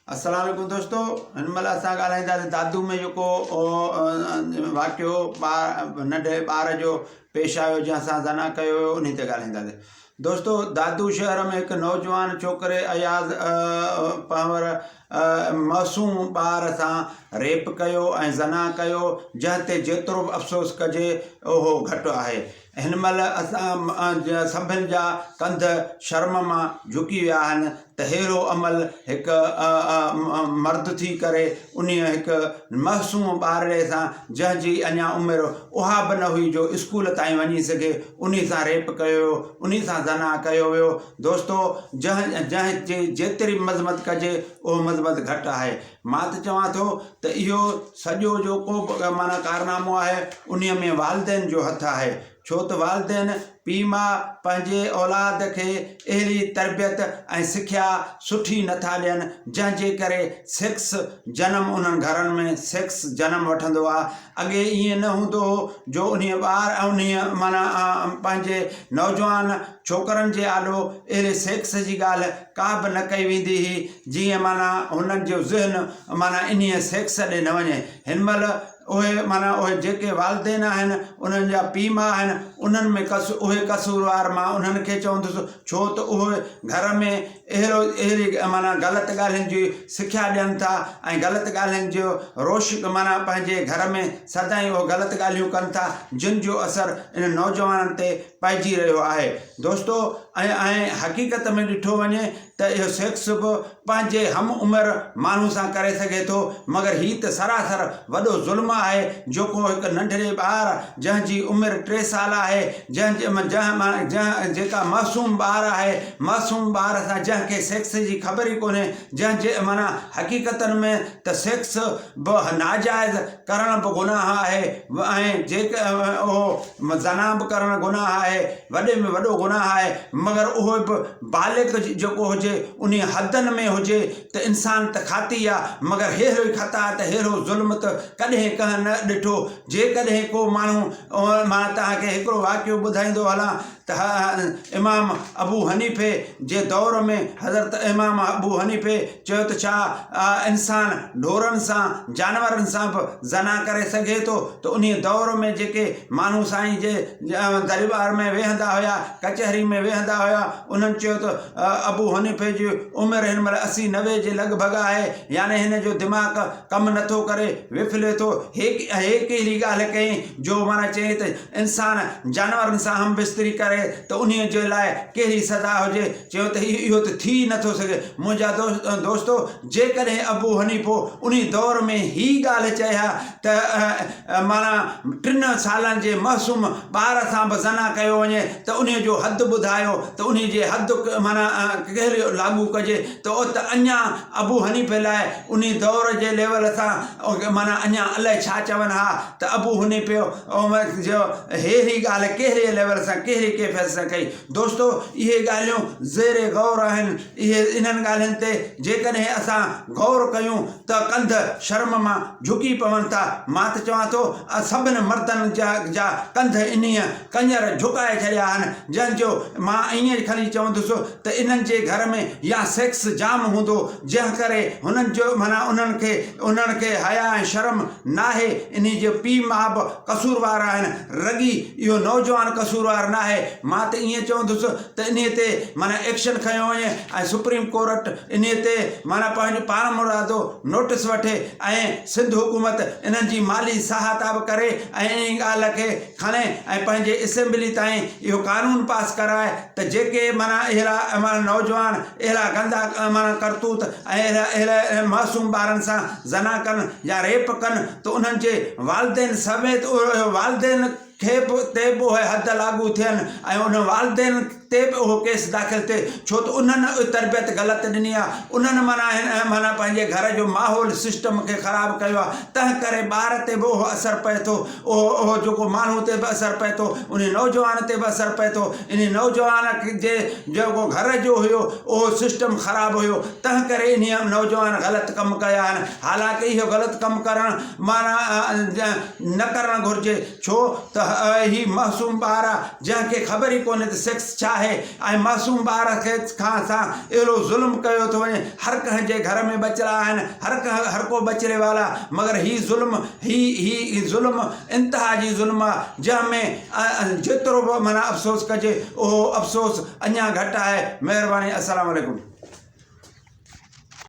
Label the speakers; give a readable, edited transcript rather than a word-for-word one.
Speaker 1: السلام عليڪم دوستو هن مهل اسان ڳالهائينداسين دادو ۾ جيڪو واقعو ٻار ننڍي ٻار جو پيش آيو جنهن سان زنا ڪيو ويو انهي تي ڳالهائينداسين دوستو دادو شهر ۾ هڪ نوجوان ڇوڪري اياز پنهور معصوم ٻار سان ريپ ڪيو ۽ زنا ڪيو جنهن تي جيترو به افسوس ڪجي اهو گهٽ آهي هن مهل اسان سڀن جا ڪنڌ شرم مان جهڪي ويا آهن ته ههڙو عمل هڪ مرد ٿي ڪري انهيء هڪ معصوم ٻارڙي سان جنهن جي اڃا عمر اها به نه هئي جو اسڪول تائين وڃي سگهي انهي سان ريپ ڪيو ويو انهي سان زنا ڪيو ويو دوستو جنهن جنهن جي جيتري مذمت ڪجي اهو مذمت گهٽ آهي مان ته چوان ٿو ته اهو سڄو جو ڪو به معنيٰ ڪارنامو آهي انهيء ۾ والدين جو هٿ آهي ڇو ته والدين پيء ماء پنهنجي اولاد کي اهڙي تربيت ۽ سکيا سٺي نٿا ڏين جنهن جي ڪري سيڪس جنم انهن گهرن ۾ سيڪس جنم وٺندو آهي اڳي ائين نه هوندو هو جو انهيء ٻار انهيء معنيٰ پنهنجي نوجوان ڇوڪرن جي آڏو اهڙي سيڪس جي ڳالهه ڪا به نه ڪئي ويندي هئي جيئن معنيٰ هنن جو ذهن معنيٰ انهيء سيڪس ڏي نه وڃي. هن مهل اهي معنيٰ اهي جيڪي والدين آهن، انهن جا پيء ماء آهن، انهن ۾ قص اهي قصوروار مان انهن کي چوندس، ڇو ته اهي گهر ۾ اهڙو اهڙي معنيٰ غلط ڳالهين جي سکيا ڏين ٿا ۽ غلط ڳالهين جو روش معنيٰ پنهنجي گهر ۾ سدائين اهي غلط ڳالهيون ڪن ٿا، جن جو اثر انهن نوجوانن تي پئجي رهيو آهي. دوستو ۽ ۽ حقيقت ۾ ڏٺو وڃي ته اهو سيڪس به پنهنجي هم عمر ماڻهو سان ڪري سگهي ٿو مگر هي ته سراسر وڏو ظلم آهي جيڪو هڪ ننڍڙي ٻار جنهن جي عمر ٽي سال آهي جنهن جي جنهن جنهن جيڪا معصوم ٻار آهي معصوم ٻار سان جنهن کي سيڪس جي خبر ئي ڪونهي جنهن جي معنيٰ حقيقتن ۾ ته سيڪس به ناجائز ڪرڻ به گناهه آهي ۽ جيڪ اهو زنا به ڪرڻ گناهه آهي وڏي ۾ وڏو گناهه آهي مگر اهو به بالغ جيڪو هجي انهي حدن ۾ هجي ته انسان ته خاطي آ مگر ههڙي خطا ته ههڙو ظلم ته ڪڏهن ڪنهن نه ڏٺو جيڪڏهن ڪو ماڻهو مان توهان کي هڪڙو واقعو ٻڌائيندو هلان ته امام ابو حنيفي جي دور ۾ حضرت امام ابو حنيفي چيو ته ڇا انسان ڍورن سان جانورن سان به زنا ڪري سگهي ٿو ته انهي دور ۾ جيڪي ماڻهو سائين جي درٻار ۾ ويهندا هيا ڪچهري ۾ ويهندا هيا انهن چيو ته ابو حنيفي جي عمر هن مهل 80 90 جي لڳ ڀڳ آهي يعني هن جو دماغ ڪم نٿو ڪري وڦلي ٿو هي هي ڪهڙي ڳالهه ڪئين جو معنيٰ چئين ته انسان جانورن سان هم بستري ڪري ته انهيء جي لاء ڪهڙي سزا هجي؟ چيو ته هي اهو ته ٿي ئي نٿو سگهي. منهنجا دوستو! جيڪڏهن ابو حنيفو انهي دور ۾ هي ڳالهه چئي ها ته معنيٰ ٽن سالن جي معصوم ٻار سان به زنا ڪيو وڃي ته انهيء جو حد ٻڌايو ته انهيء جي حد معنيٰ ڪهڙي لاڳو ڪجي ته ات اڃا ابو حنيفي لاء انهي دور جي ليول سان معنيٰ اڃا الائي ڇا چون ها ته ابو حنيفي جو ههڙي ڳالهه ڪهڙي ليول سان ڪهڙي ڪيفيت سان ڪئي. دوستو اهي ڳالهيون زير غور آهن. اهي انهن ڳالهين تي جيڪڏهن اسان غور ڪيون ته ڪنڌ شرم مان جهڪي پون ٿا. مان ته چوان ٿو سڀن مردن جا جا ڪنڌ انهيء ڪڃر جهڪائي ڇڏيا آهن جنهن جو مان ائين کڻي چوندس ته انهن جي گهر ۾ يا سيڪس جام هوندو جنهن ڪري هنن جو معنيٰ انهن کي انهن کي حياء ۽ شرم ناهي انهي جو پيء ماء به قصوروار آهن رڳي اهو نوجوان قصوروار ناهي مان ته ائين چوندس ته انهي تي معنيٰ ايڪشن کنيو وڃي ۽ سپريم ڪورٽ انهي تي معنيٰ پنهنجو پاڻمرادو نوٽس وٺي ۽ سنڌ حڪومت انهن جي مالي سهائتا به ڪري ۽ انهي ڳالهه کي کڻي ۽ پنهنجي اسيمبلي تائين اهو قانون پاس ڪرائي ته جيڪي معنيٰ اهڙا معنيٰ نوجوان اهڙا گندا معنيٰ ڪرتوت ۽ اهڙا اهڙا معصوم ٻارن سان زنا ڪن يا ريپ ڪن ته انهن جي والدين سميت والدين کي به تي به اهي حد لاڳو ٿين ۽ ان والدين تي به اهو ڪيس داخل ٿئي ڇو ته انهن تربيت غلط ڏني آهي انهن معنيٰ معنيٰ پنهنجي گهر جو ماحول سسٽم کي خراب ڪيو آهي تنهن ڪري ٻار تي به اهو اثر پئي ٿو اهو اهو جيڪو ماڻهو تي به اثر پئي ٿو انهي نوجوان تي به اثر پئي ٿو انهي نوجوان جي جيڪو گهر جو هيو اهو سسٽم خراب هيو تنهن ڪري انهي نوجوان غلط ڪم ڪيا آهن حالانڪه اهو غلط ڪم ڪرڻ معنيٰ نه ڪرڻ گهرجي ڇو ته هي معصوم ٻار آهي جنهن کي خبر ئي ڪونهي ته سيڪس ڇا آهي. آهي ۽ معصوم ٻار کي کان سان اهڙو ظلم ڪيو ٿو وڃي هر ڪنهن جي گهر ۾ ٻچڙا آهن هر ڪنهن هر ڪو ٻچڙي والا مگر هي ظلم هي هي ظلم انتها جي ظلم آ جنهن ۾ جيترو به معنيٰ افسوس ڪجي اهو افسوس اڃا گهٽ آهي مهرباني السلام عليڪم.